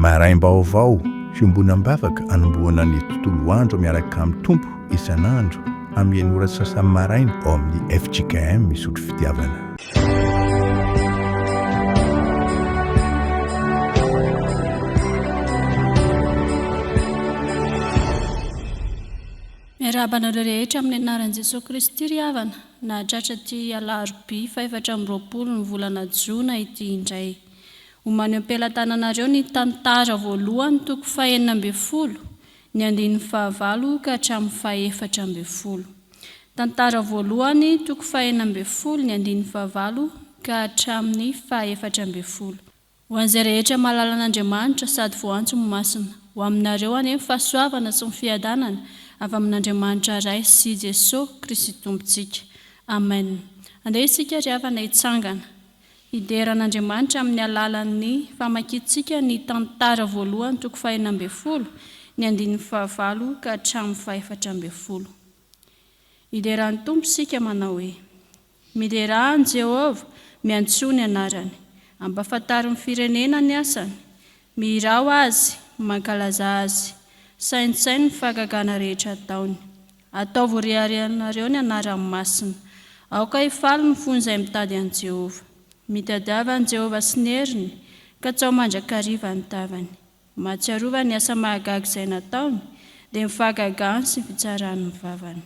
Maraim-baovao, fiombonam-bavaka anombohana ny tontolo andro miaraka amin'ny Tompo isan'andro amin'ny enina ora sy sasany maraina ao amin'ny fjkm Isotry Fitiavana. Miarahaba anareo rehetra amin'ny anaran'i Jesoa Kristy ry havana, nahatratra ity alarobia fahefatra 24 ny volana jona ity indray. Omano eo am-pelatananareo ny Tantara voalohany toko fahenina ambin'ny folo, ny andininy fahavalo ka hatramin'ny fahefatra ambin'ny folo. Tantara voalohany toko fahenina ambin'ny folo, ny andininy fahavalo ka hatramin'ny fahefatra ambin'ny folo. Ho an'izay rehetra mahalala an'Andriamanitra sady voaantso ny masina, ho aminareo anie ny fahasoavana sy ny fiadanana avy amin'Andriamanitra Ray sy Jesoa Kristy Tompontsika. Amen. Andeha isika ry havana hitsangana. Hidera an'Andriamanitra amin'ny alalan'ny famakiantsika ny Tantara voalohany toko fahenina ambin'ny folo, ny andininy fahavalo ka hatramin'ny fahefatra ambin'ny folo. Hidera ny Tompo isika manao hoe, Miderà an'i Jehovah, miantsoa ny anarany. Ampahafantaro ny firenena ny asany. Mihirà ho Azy, mankalazà Azy. Saintsaino ny fahagagana rehetra ataony. Ataovy ho reharehanareo ny anarany masina. Aoka hifaly ny fon'izay mitady an'i Jehovah. Mitadiava an'i Jehovah sy ny heriny, katsaho mandrakariva ny tavany. Mahatsiarova ny asa mahagaga izay nataony, dia ny fahagagany sy ny fitsaran'ny vavany.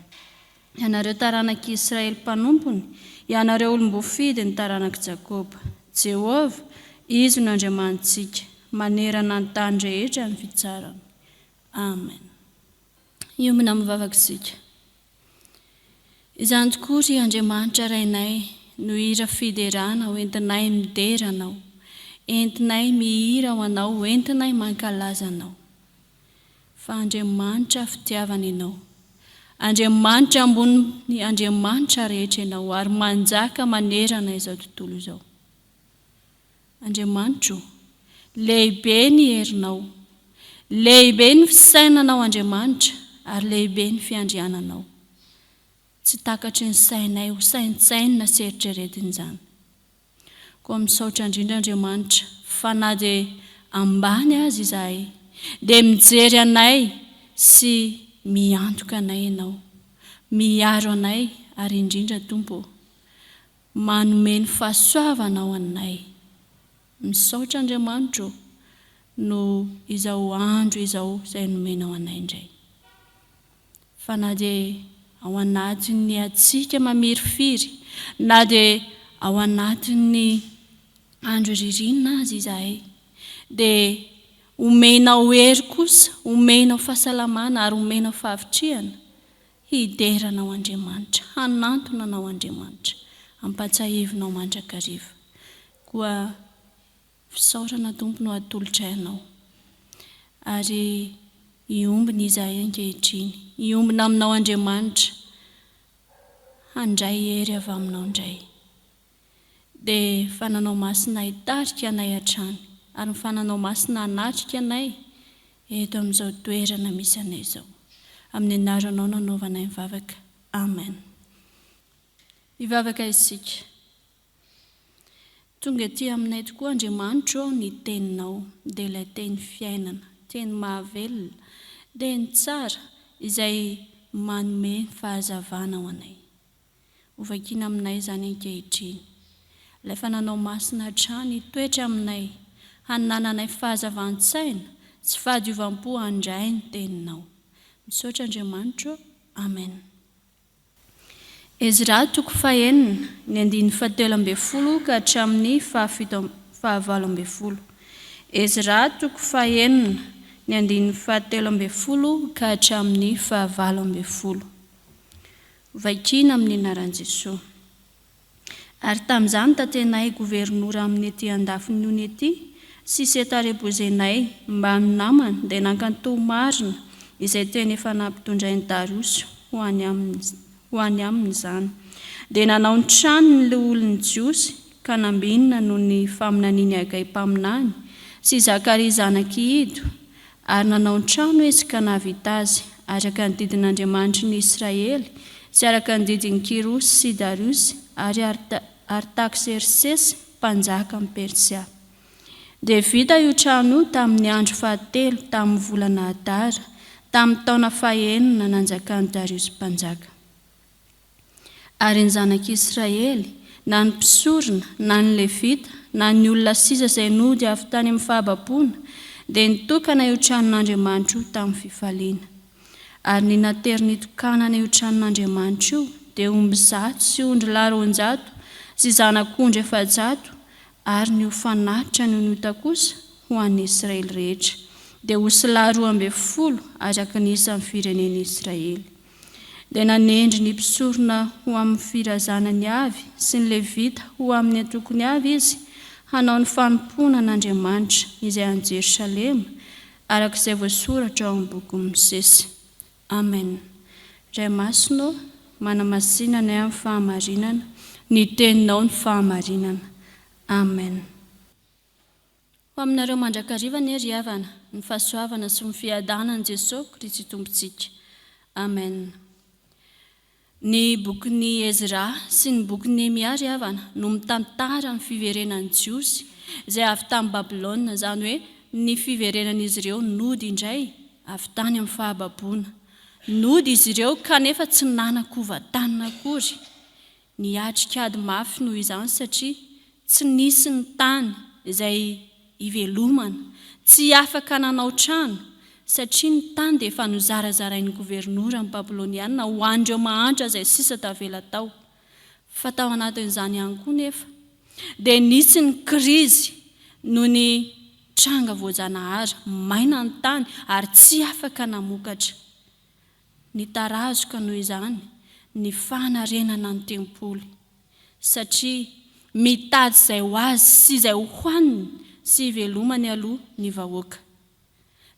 Ianareo taranak'i Israely mpanompony, ianareo olom-boafidy ny taranak'i Jakoba. Jehovah, Izy no Andriamanitsika, manerana ny tany rehetra ny fitsarany. Amen. Hiombona amin'ny vavaka isika. Izany tokoa ry Andriamanitra Rainay no hira fiderana ho entinay midera Anao, entinay mihira ho Anao, entinay mankalaza Anao. Fa Andriamanitra fitiavana Ianao. Andriamanitra ambonin'ny andriamanitra rehetra Ianao ary manjaka manerana izao tontolo izao. Andriamanitro ô, lehibe ny herinao. Lehibe ny fisainanao Andriamanitra ary lehibe ny fiandriananao. Tsy takatry ny sainay ho saintsainina sy eritreretina izany. Koa misaotra indrindra Andriamanitra fa na dia ambany aza izahay dia mijery anay sy miantoka anay Ianao. Miaro anay ary indrindra Tompo ô, Manome ny fahasoavanao anay. Misaotra Andriamanitra ô noho izao andro izao izay nomenao anay indray. Fa na dia ao anatin'ny hatsiaka mamirifiry, na dia ao anatin'ny andro ririnina aza izahay, dia omenao hery kosa, omenao fahasalamana ary omenao fahavitrihana Hidera anao Andriamanitra, hanantona anao Andriamanitra, ampatsahivinao mandrakariva. Koa fisaorana Tompo no atolotray anao. Ary hiombona izahay ankehitriny, hiombona aminao Andriamanitra, handray hery avy aminao indray. Dia fananao masina hitarika anay hatrany, ary ny fananao masina hanatrika anay eto amin'izao toerana misy anay izao. Amin'ny anaranao no anaovanay ny vavaka. Amen. Hivavaka isika. Tonga ety aminay tokoa Andriamanitro ô ny teninao, dia ilay teny fiainana, teny mahavelona, teny tsara izay manome fahazavana ho anay. Ho vakiana aminay izany ankehitriny. Ilay fananao masina hatrany hitoetra aminay, hanananay fahazavan-tsaina sy fahadiovam-po handray ny Teninao. Misaotra Andriamanitra ô. Amen. Ezra toko fahenina, ny andininy fahatelo ambin'ny folo ka hatramin'ny fahafito fahavalo ambin'ny folo. Ezra toko fahenina, ny andininy fahatelo ambin'ny folo ka hatramin'ny fahavalo ambin'ny folo. Vakiana amin'ny anaran'i Jesoa. Ary tamin'izany Tatenay governora amin'ny ety andafin'ny ony ety, sy Setarebozeinay mbamin'ny namany dia nankanto marina izay teny efa nampitondrain'i Dariosy ho any aminy ho any aminy izany. Dia nanao ny tranony ny loholon'ny Jiosy ka nambinina noho ny faminanian'i Hagay mpaminany sy Zakaria zanak'i Ido, Ary nanao ny trano izy ka nahavita azy, araka ny didin'Andriamanitry ny Israely, sy araka ny didin'i Kyrosy sy Dariosy ary Artaksersesy mpanjakan'i Persia. Dia vita io trano io tamin'ny andro fahatelo tamin'ny volana Adara, tamin'ny taona fahenina nanjakan'i Dariosy mpanjaka. Ary ny zanak'Israely, na ny mpisorona, na ny Levita, na ny olona sisa izay nody avy tany amin'ny fahababoana, dia nitokana io tranon'Andriamanitra io tamin'ny fifaliana. Ary ny natery nitokanana io tranon'Andriamanitra io dia omby zato sy ondrilahy 200 sy zanak'ondry 400, ary ny ho fanatitra noho ny ota kosa ho an'ny Israely rehetra, dia osilahy 12 araka ny isan'ny firenen'Israely. Dia nanendry ny mpisorona ho amin'ny firazanany avy sy ny Levita ho amin'ny antokony avy izy, hanao ny fanompoana an'Andriamanitra izay any Jerosalema, araka izay voasoratra ao amin'ny bokin'i Mosesy. Amen. Ray Masina ô, manamasina anay amin'ny fahamarinana, ny Teninao no fahamarinana. Amen. Ho aminareo mandrakariva anie ry havana, ny fahasoavana sy ny fiadanan'i Jesoa Kristy Tompontsika. Amen. Ny bokin'i Ezra sy ny bokin'i Nehemia ry havana no mitantara ny fiverenan'ny Jiosy izay avy tany Babylona, izany hoe ny fiverenan'izy ireo nody indray avy tany amin'ny fahababoana. Nody izy ireo kanefa tsy nanan-kovantanina akory. Niatrika ady mafy noho izany satria tsy nisy ny tany izay hivelomana, tsy afaka nanao trano satria ny tany dia efa nozarazarain'ny governoran'ny Babyloniana ho an'ireo mahantra izay sisa tavela tao. Fa tao anatin'izany ihany koa nefa dia nisy ny krizy noho ny tranga voajanahary, maina ny tany ary tsy afaka namokatra. Nitarazoka noho izany ny fanarenana ny tempoly, satria mitady izay ho azy sy izay ho haniny sy hivelomany aloha ny vahoaka.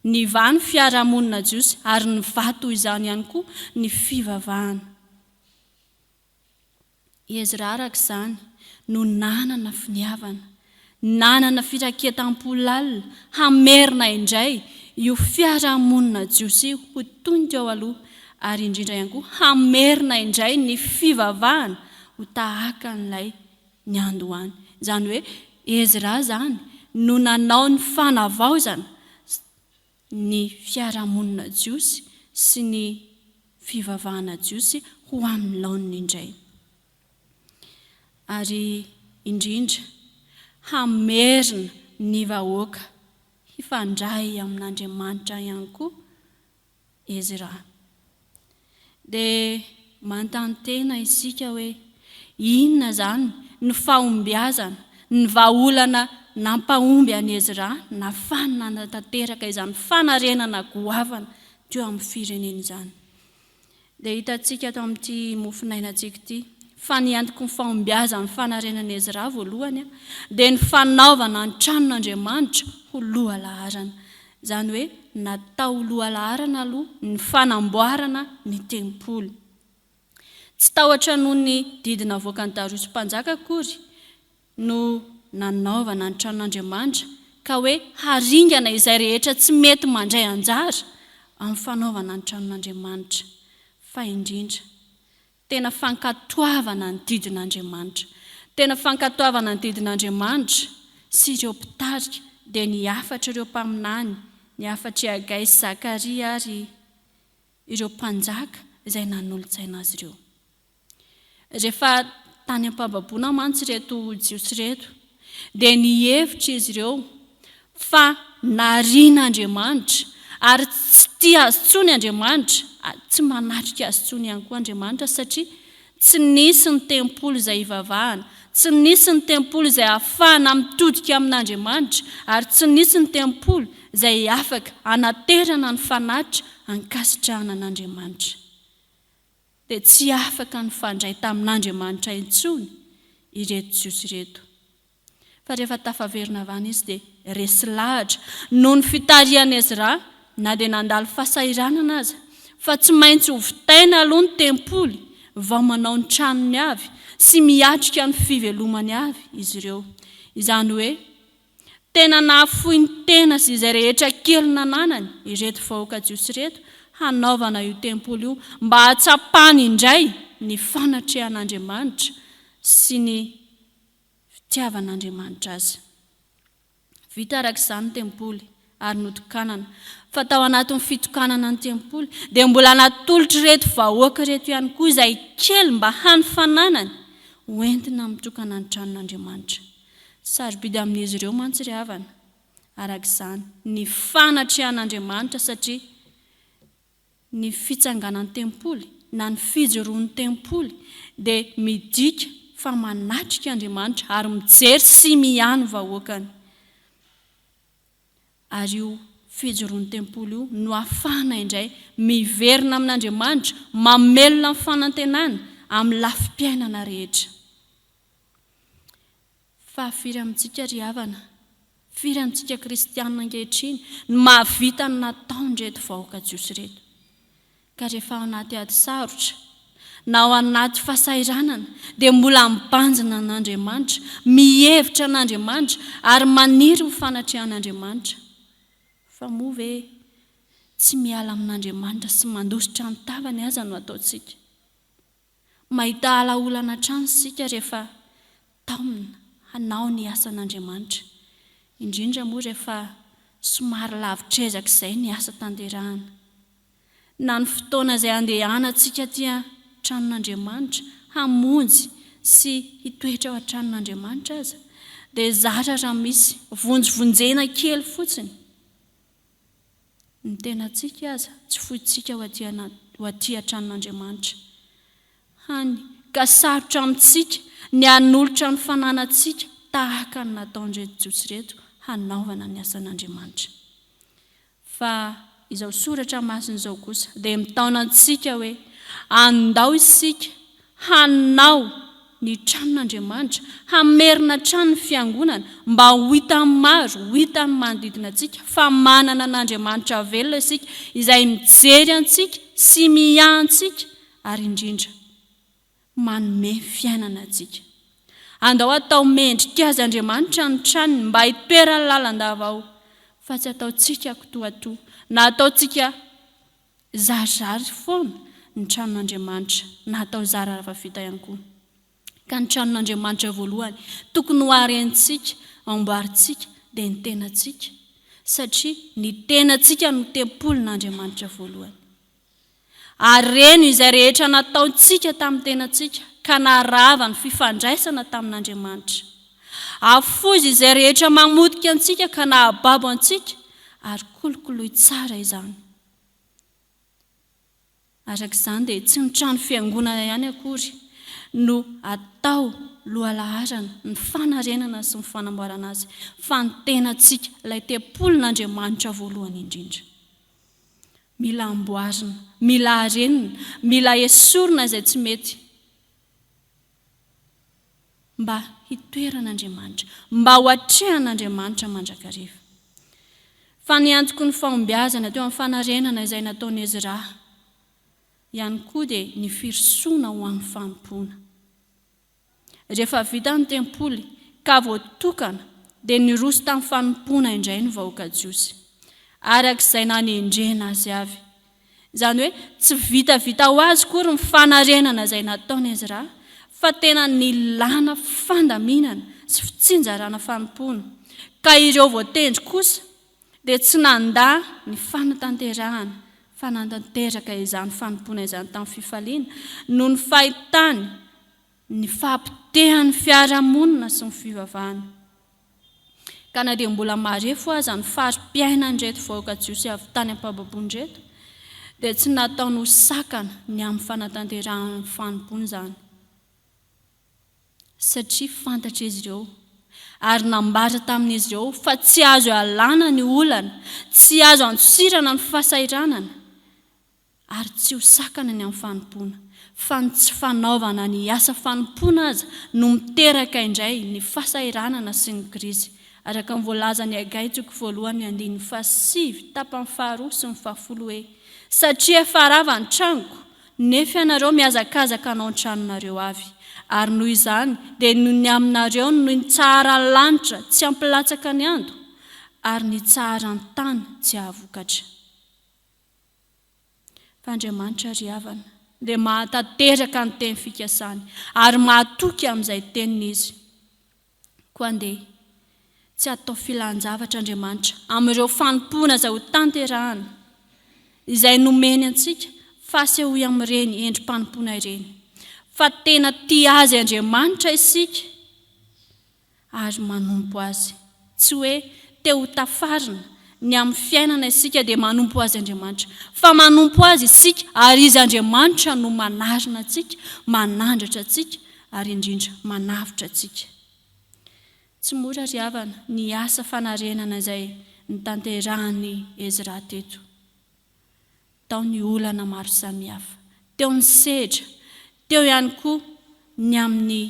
Nivaha ny fiarahamonina jiosy ary nivaha toy izany ihany koa ny fivavahana. I Ezra araka izany no nanana finiavana, nanana firaiketam-po lalina hamerina indray io fiarahamonina jiosy io ho toy ny teo aloha ary indrindra ihany koa hamerina indray ny fivavahana ho tahaka an'ilay niandohany. Izany hoe Ezra izany no nanao ny fanavaozana ny fiarahamonina jiosy sy ny fivavahana jiosy ho amin'ny laoniny indray. Ary indrindra, hamerina ny vahoaka hifandray amin'Andriamanitra ihany koa Ezra. Dia manontany tena isika hoe, inona izany no fahombiazana, ny vahaolana nampahomby an'i Ezra nahafahany nanatanteraka izany fanarenana goavana teo amin'ny firenena izany? Dia hitantsika ato amin'ity mofonainantsika ity fa ny antoky ny fahombiazan'ny fanarenan'i Ezra voalohany dia ny fanaovana ny tranon'Andriamanitra ho lohalaharana. Izany hoe natao ho lohalaharana aloha ny fanamboarana ny tempoly. Tsy tahotra noho ny didy navoakan'i Dariosy Mpanjaka akory no nanaovana ny tranon'Andriamanitra ka hoe haringana izay rehetra tsy mety mandray anjara amin'ny fanaovana ny tranon'Andriamanitra, fa indrindra tena fankatoavana ny didin'Andriamanitra. Tena fankatoavana ny didin'Andriamanitra sy ireo mpitarika dia ny hafatr'ireo mpaminany, ny hafatr'i Hagay sy Zakaria ary ireo mpanjaka izay nanolo-tsaina azy ireo. Rehefa tany am-pahababoana mantsy ireto Jiosy ireto, dia nihevitra izy ireo fa narian'Andriamanitra ary tsy tia azy intsony Andriamanitra, tsy manatrika azy intsony ihany koa Andriamanitra satria tsy nisy ny tempoly izay hivavahana, tsy nisy ny tempoly izay ahafahana mitodika amin'Andriamanitra ary tsy nisy ny tempoly izay afaka hanaterana ny fanatitra ankasitrahana an'Andriamanitra. dia tsy afaka nifandray tamin'Andriamanitra intsony ireto Jiosy ireto. Fa rehefa tafaverina avy any izy dia resy lahatra noho ny fitarihan'i Ezra na dia nandalo fahasahiranana aza fa tsy maintsy hovitaina aloha ny tempoly vao manao ny tranony avy sy miatrika ny fivelomany avy izy ireo. Izany hoe Tena nahafoy ny tena sy izay rehetra kely nananany ireto vahoaka jiosy ireto hanaovana io tempoly io mba hahatsapany indray ny fanatrehan'Andriamanitra sy ny fitiavan'Andriamanitra azy. Vita araka izany ny tempoly ary notokanana. Fa tao anatin'ny fitokanana ny tempoly dia mbola natolotr'ireto vahoaka ireto ihany koa izay kely mba hany fananany ho entina mitokana ny tranon'Andriamanitra. Sarobidy amin'izy ireo mantsy ry havana, araka izany, ny fanatrehan'Andriamanitra satria ny fitsanganan'ny tempoly na ny fijoroan'ny tempoly dia midika fa manatrika Andriamanitra ary mijery sy miahy ny vahoakany. Ary io fijoroan'ny tempoly io no ahafahana indray miverina amin'Andriamanitra, mamelona ny fanantenana amin'ny lafim-piainana rehetra. Fa firy amintsika ry havana, firy amintsika kristianina ankehitriny no mahavita ny nataon'ireto vahoaka jiosy ireto? Ka rehefa ao anaty ady sarotra, na ao anaty fahasahiranana, dia mbola mibanjina an'Andriamanitra, mihevitra an'Andriamanitra, ary maniry ny fanatrehan'Andriamanitra. Fa moa ve tsy miala amin'Andriamanitra sy mandositra ny tavany aza no ataontsika? Mahita alaolana hatrany isika rehefa taomina hanao ny asan'Andriamanitra, indrindra moa rehefa somary lavitr'ezaka izay ny asa tanterahana. Na ny fotoana izay andehanantsika aty an-tranon'Andriamanitra hamonjy sy hitoetra ao an-tranon'Andriamanitra aza dia zara raha misy vonjivonjena kely fotsiny. Ny tenantsika aza tsy fointsika ho aty ho aty an-tranon'Andriamanitra. Hany ka sarotra amintsika ny hanolotra ny fananantsika tahaka ny nataon'ireto Jiosy ireto hanaovana ny asan'Andriamanitra. Fa izao soratra masina izao kosa dia mitaona antsika hoe andao isika hanao ny tranon'Andriamanitra, hamerina hatrany ny Fiangonana mba ho hitan'ny maro, ho hitan'ny manodidina antsika fa manana an'Andriamanitra velona isika izay mijery antsika sy miahy antsika ary indrindra manome fiainana antsika. Andao hatao mendrika Azy Andriamanitra ny tranony mba hitoerany lalandava ao fa tsy ataontsika kitoatoa na ataontsika Zarizary foana ny tranon'Andriamanitra, na atao zara raha vita ihany koa. Ka ny tranon'Andriamanitra voalohany tokony ho harentsika, amboarintsika, dia ny tenantsika, satria ny tenantsika no tempolin'Andriamanitra voalohany. Hareno izay rehetra nataontsika tamin'ny tenantsika ka naharava ny fifandraisana tamin'Andriamanitra. Afoizo izay rehetra mamotika antsika ka nahababo antsika ary kolokoloy tsara izany. Araka izany dia tsy ny trano fiangonana ihany akory no atao lohalaharana ny fanarenana sy ny fanamboarana azy fa ny tenantsika, ilay tempolin'Andriamanitra voalohany indrindra. Mila amboarina, mila arenina, mila esorina izay tsy mety. Mba hitoeran'Andriamanitra, mba ho atrehan'Andriamanitra mandrakariva. Fa ny antoky ny fahombiazana teo amin'ny fanarenana izay nataon'i Ezra ihany koa dia ny firosoana ho amin'ny fanompoana. Rehefa vita ny tempoly ka voatokana dia niroso tamin'ny fanompoana indray ny vahoaka jiosy, araka izay nanendrena azy avy. Izany hoe tsy vitavita ho azy akory ny fanarenana izay nataon'i Ezra, fa tena nilana fandaminana sy fitsinjarana fanompoana, ka ireo voatendry kosa dia tsy nandà ny fanatanterahana fa nanatanteraka izany fanompoana izany tamin'ny fifaliana noho ny fahitany ny fahapotehan'ny fiarahamonina sy ny fivavahana. Ka na dia mbola marefo aza ny fari-piainan'ireto vahoaka jiosy avy tany am-pahababoana ireto, dia tsy nataony ho sakana ny amin'ny fanatanterahany ny fanompoana izany, satria fantatr'izy ireo ary nambara tamin'izy ireo fa tsy azo ialana ny olana, tsy azo andosirana ny fahasahiranana, ary tsy ho sakana ny amin'ny fanompoana, fa ny tsy fanaovana ny asa fanompoana aza no miteraka indray ny fahasahiranana sy ny krizy, araka ny voalazan'i Hagay toko voalohany andininy fahasivy tapany faharoa sy ny fahafolo hoe, Satria efa rava ny tranoko, nefa ianareo mihazakazaka hanao ny tranonareo avy, ary noho izany dia noho ny aminareo no nitsaharan'ny lanitra tsy hampilatsaka ny ando, ary nitsaharan'ny tany tsy hahavokatra. Fa Andriamanitra ry havana dia mahatanteraka ny teny fikasany ary mahatoky amin'izay teniny Izy. Koa andeha. Tsy atao filan-javatra Andriamanitra amin'ireo fanompoana izay ho tanterahana, izay nomeny antsika fa asehoy amin'ireny endri-panompoana ireny fa tena tia Azy Andriamanitra isika ary manompo Azy. Tsy hoe te ho tafarina ny amin'ny fiainana isika dia manompo Azy Andriamanitra, fa manompo Azy isika ary Izy Andriamanitra no manarina antsika, manandratra antsika ary indrindra manavotra antsika. Tsy mora ry havana ny asa fanarenana izay notanterahan'i Ezra teto. Tao ny olana maro samihafa, teo ny sedra, teo ihany koa ny amin'ny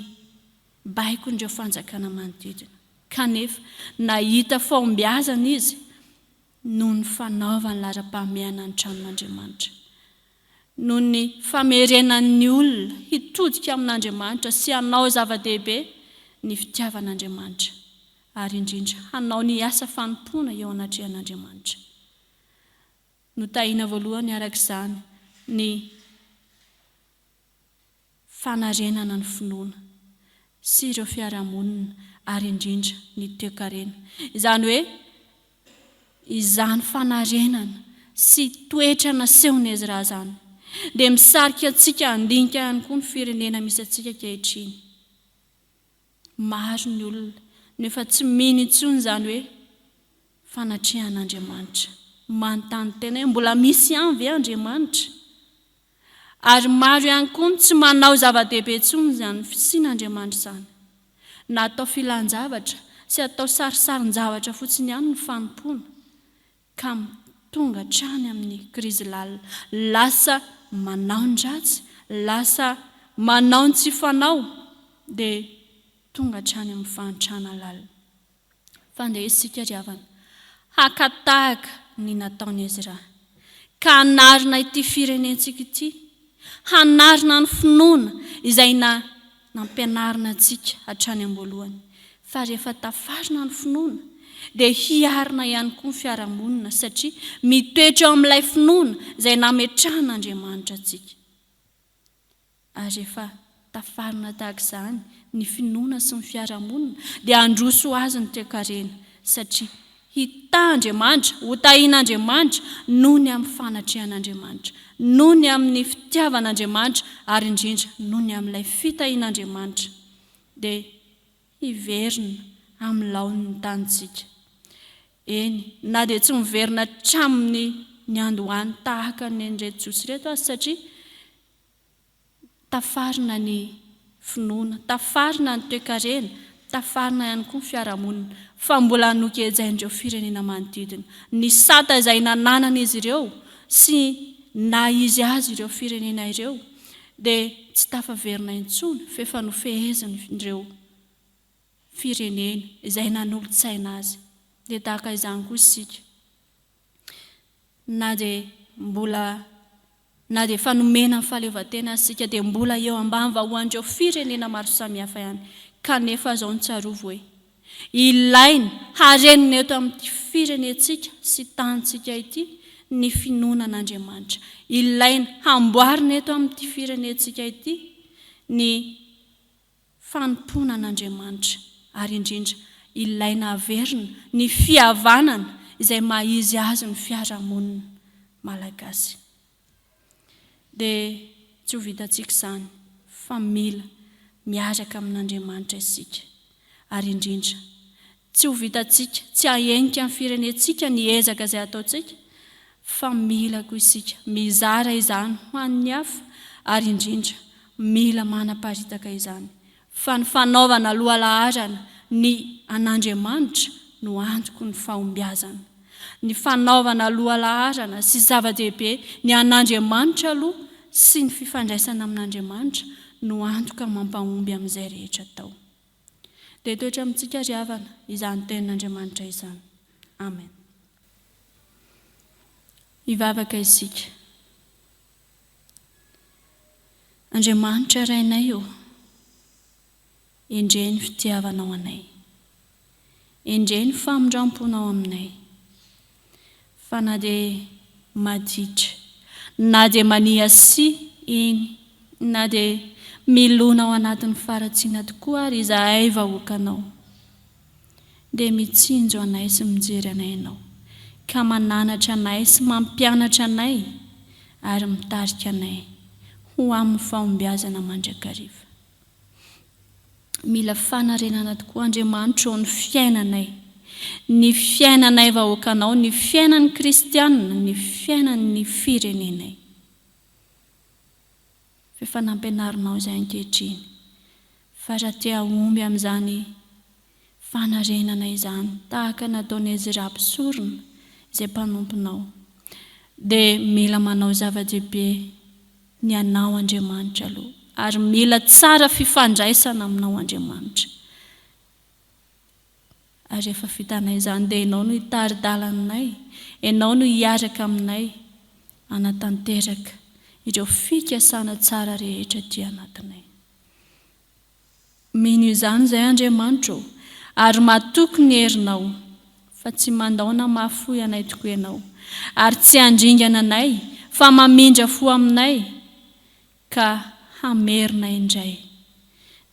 baikon'ireo fanjakana manodidina. Kanefa nahita fahombiazana izy noho ny fanaovany laharam-pahamehana ny tranon'Andriamanitra. Noho ny famerenany ny olona hitodika amin'Andriamanitra sy hanao zava-dehibe ny fitiavan'Andriamanitra, ary indrindra hanao ny asa fanompoana eo anatrehan'Andriamanitra. Notahina voalohany araka izany ny fanarenana ny finoana sy ireo fiarahamonina ary indrindra ny toekarena. Izany hoe izany fanarenana sy toetra nasehon'i Ezra izany dia misarika antsika handinika ihany koa ny firenena misy antsika ankehitriny. Maro ny olona no efa tsy mino intsony izany hoe fanatrehan'Andriamanitra. Manontany tena hoe mbola misy ihany ve Andriamanitra? Ary maro ihany koa ny tsy manao zava-dehibe intsony izany fisian'Andriamanitra izany. Na atao filan-javatra sy atao sarisarin-javatra fotsiny ihany ny fanompoana, ka tonga hatrany amin'ny krizy lalina. Lasa manao ny ratsy, lasa manao ny tsy fanao, dia tonga hatrany amin'ny fahantrana lalina. Fa ndeha isika ry havana, haka tahaka ny nataon'i Ezra, ka hanarina ity firenentsika ity, hanarina ny finoana izay na nampianarina antsika hatrany am-boalohany. Fa rehefa tafarina ny finoana, dia hiarina ihany koa ny fiarahamonina, satria mitoetra eo amin'ilay finoana izay nametrahan'Andriamanitra antsika. Ary rehefa tafarina tahaka izany ny finoana sy ny fiarahamonina dia handroso ho azy ny toekarena satria hitaha Andriamanitra, hotahian'Andriamanitra noho ny amin'ny fanatrehan'Andriamanitra, noho ny amin'ny fitiavan'Andriamanitra ary indrindra noho ny amin'ilay fitahian'Andriamanitra dia hiverina amin'ny laoniny ny tanintsika. Eny, na dia tsy miverina hatramin'ny niandohany tahaka ny an'ireto Jiosy ireto aza satria Tafarina ny finoana, tafarina ny toekarena, tafarina ihany koa ny fiarahamonina, fa mbola nogejain'ireo firenena manodidina. Ny sata izay nananan'izy ireo sy naha izy azy ireo firenena ireo dia tsy tafaverina intsony f'efa nofehezin'ireo firenena izay nanolo-tsaina azy. Dia tahaka izany koa isika. Na dia mbola na dia efa nomena ny fahaleovantena aza isika dia mbola eo ambany vahoan'ireo firenena maro samihafa ihany. Kanefa izao no tsarovy hoe, ilaina harenina eto amin'ity firenentsika sy tanintsika ity ny finoana an'Andriamanitra. Ilaina hamboarina eto amin'ity firenentsika ity ny fanompoana an'Andriamanitra, ary indrindra ilaina haverina ny fihavanana izay maha izy azy ny fiarahamonina malagasy. Dia tsy ho vitantsika izany fa mila miaraka amin'Andriamanitra isika, ary indrindra tsy ho vitantsika, tsy hahenika ny firenentsika ny ezaka izay ataontsika fa mila koa isika mizara izany ho an'ny hafa ary indrindra mila manaparitaka izany fa ny fanaovana lohalaharana ny an'Andriamanitra no antoky ny fahombiazana. Ny fanaovana lohalaharana sy zava-dehibe ny an'Andriamanitra aloha sy ny fifandraisana amin'Andriamanitra no antoka mampahomby amin'izay rehetra atao. Dia hitoetra amintsika ry havana izany tenin'Andriamanitra izany. Amen. Hivavaka isika. Andriamanitra Rainay ô, endrey ny fitiavanao anay. Endrey ny famindramponao aminay. Fa na dia maditra, na dia maniasia, eny, na dia milona ao anatin'ny faharatsiana tokoa ary izahay vahoakanao. Dia mitsinjo anay sy mijery anay Ianao, ka mananatra anay sy mampianatra anay ary mitarika anay ho amin'ny fahombiazana mandrakariva. Mila fanarenana tokoa Andriamanitra ô ny fiainanay, ny fiainanay vahoakanao, ny fiainan'ny kristianina, ny fiainan'ny firenenay. F'efa nampianarinao izay ankehitriny fa raha te hahomby amin'izany fanarenana izany tahaka nataon'i Ezra mpisorona izay mpanomponao dia mila manao zava-dehibe ny anao Andriamanitra aloha ary mila tsara fifandraisana aminao Andriamanitra. Ary rehefa vitanay izany dia Ianao no hitari-dalanay, Ianao no hiaraka aminay hanatanteraka ireo fikasana tsara rehetra aty anatinay. Mino izany izahay Andriamanitra ô, ary matoky ny herinao, fa tsy mandao na mahafoy anay tokoa Ianao, ary tsy handringana anay, fa mamindra fo aminay, Ka hamerina indray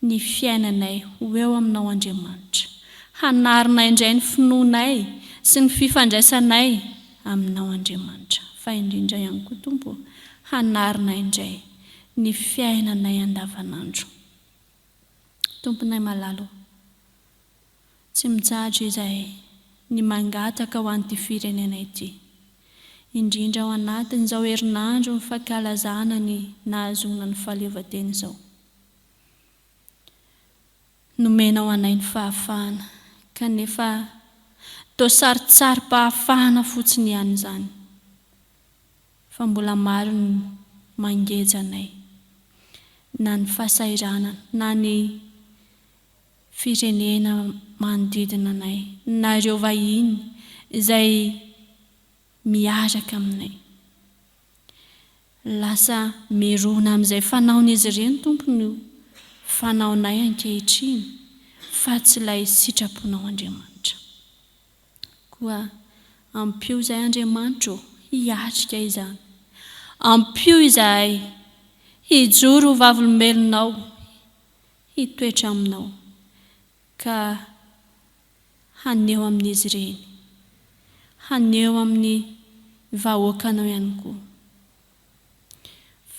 ny fiainanay ho eo aminao Andriamanitra, hanarina indray ny finoanay sy ny fifandraisanay aminao Andriamanitra, fa indrindra ihany koa Tompo ô, hanarina indray ny fiainanay andavanandro. Tomponay malala ô, Tsy mitsahatra izahay ny mangataka ho an'ity firenena ity, indrindra ao anatin'izao herinandron'ny fankalazana ny nahazoana ny fahaleovantena izao. Nomenao anay ny fahafahana, kanefa toa sarintsarim-pahafahana fotsiny ihany izany, fa mbola maro ny mangeja anay, na ny fahasahiranana, na ny firenena manodidina anay na ireo vahiny izay miaraka aminay. Lasa mirona amin'izay fanaon'izy ireny Tompo no fanaonay ankehitriny fa tsy ilay sitraponao Andriamanitra. Koa ampio izahay Andriamanitra ô hiatrika izany. Ampio izahay hijoro ho vavolombelonao hitoetra aminao ka haneho amin'izy ireny, haneho amin'ny vahoakanao ihany koa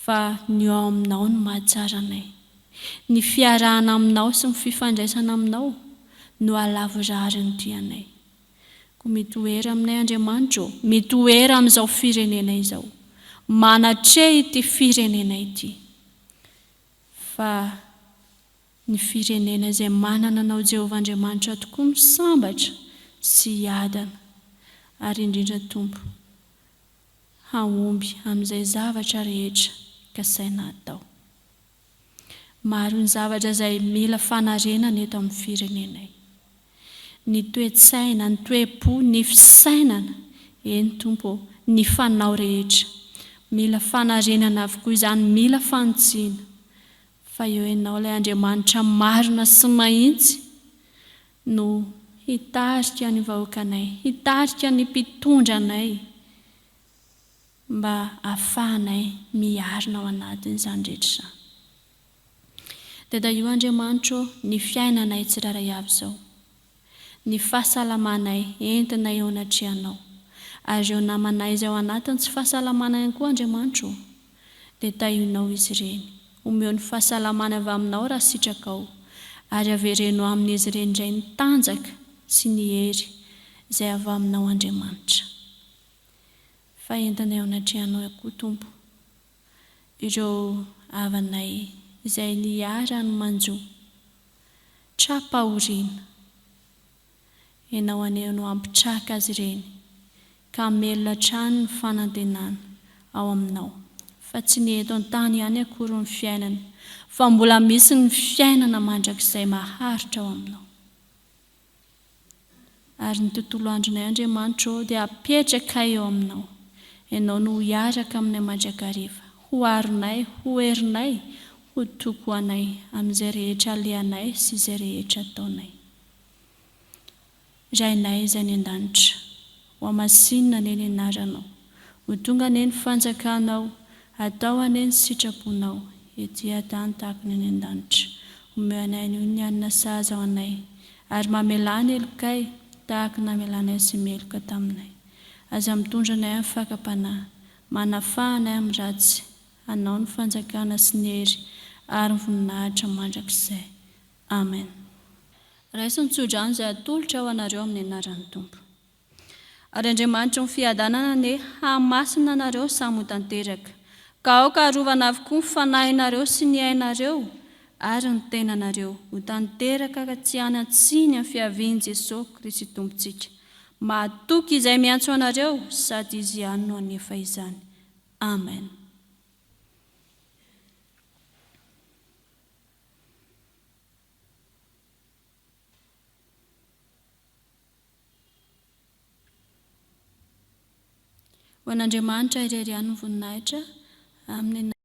fa ny ao aminao no mahatsara anay. Ny fiarahana aminao sy ny fifandraisana aminao no hahalavorary ny dianay. Koa mitoera aminay Andriamanitra ô, mitoera amin'izao firenena izao, manatreha ity firenena ity. Fa ny firenena izay manana anao Jehovah Andriamanitra tokoa no sambatra sy hiadana, ary indrindra Tompo, hahomby amin'izay zavatra rehetra kasaina hatao. Maro ny zavatra izay mila fanarenana eto amin'ny firenenay. Ny toe-tsaina, ny toe-po, ny fisainana, eny Tompo ô, ny fanao rehetra. Mila fanarenana avokoa izany, mila fanitsiana. Fa eo Ianao ilay Andriamanitra marina sy mahitsy no hitarika ny vahoakanay, hitarika ny mpitondra anay mba hahafahanay miarina ao anatin'izany rehetra izany. Dada io Andriamanitra ô, ny fiainanay tsirairay avy izao, ny fahasalamanay entinay eo anatrehanao, ary ireo namanay izay ao anatin'ny tsy fahasalamana ihany koa Andriamanitra ô, dia tahionao izy ireny, omeo ny fahasalamana avy aminao raha sitrakao, ary avereno amin'izy ireny indray ny tanjaka sy ny hery izay avy aminao Andriamanitra. Fa entinay eo anatrehanao koa Tompo. Ireo havanay izay niharan'ny manjo, tra-pahoriana. Ianao anie no hampitraka azy ireny ka hamelona hatrany ny fanantenana ao aminao fa tsy ny eto an-tany ihany akory ny fiainana fa mbola misy ny fiainana mandrakizay maharitra ao aminao. Ary ny tontolo andronay Andriamanitra ô dia apetrakay eo aminao. Ianao no hiaraka aminay mandrakariva, ho aronay, ho herinay, ho toky ho anay amin'izay rehetra alehanay sy izay rehetra ataonay. Rainay izay any an-danitra, hohamasinina anie ny anaranao. Ho tonga anie ny fanjakanao, atao anie ny sitraponao, ety an-tany tahaka ny any an-danitra. Omeo anay anio ny hanina sahaza ho anay. Ary mamelà ny helokay, tahaka ny namelanay izay meloka taminay. Aza mitondra anay amin'ny fakam-panahy. Manafaha anay amin'ny ratsy. Anao ny fanjakana sy ny hery ary ny voninahitra mandrakizay. Amen. Raiso ny tsodrano izay atolotra ho anareo amin'ny anaran'ny Tompo. Ary Andriamanitry ny fiadanana anie hahamasina anareo samy ho tanteraka. Ka aoka harovana avokoa ny fanahinareo sy ny ainareo ary ny tenanareo ho tanteraka ka tsy hanan-tsiny amin'ny fiavian'i Jesoa Kristy Tompontsika. Mahatoky izay miantso anareo sady Izy ihany no hanefa izany. Amen. Ho an'Andriamanitra irery ihany ny voninahitra. Amin'ny.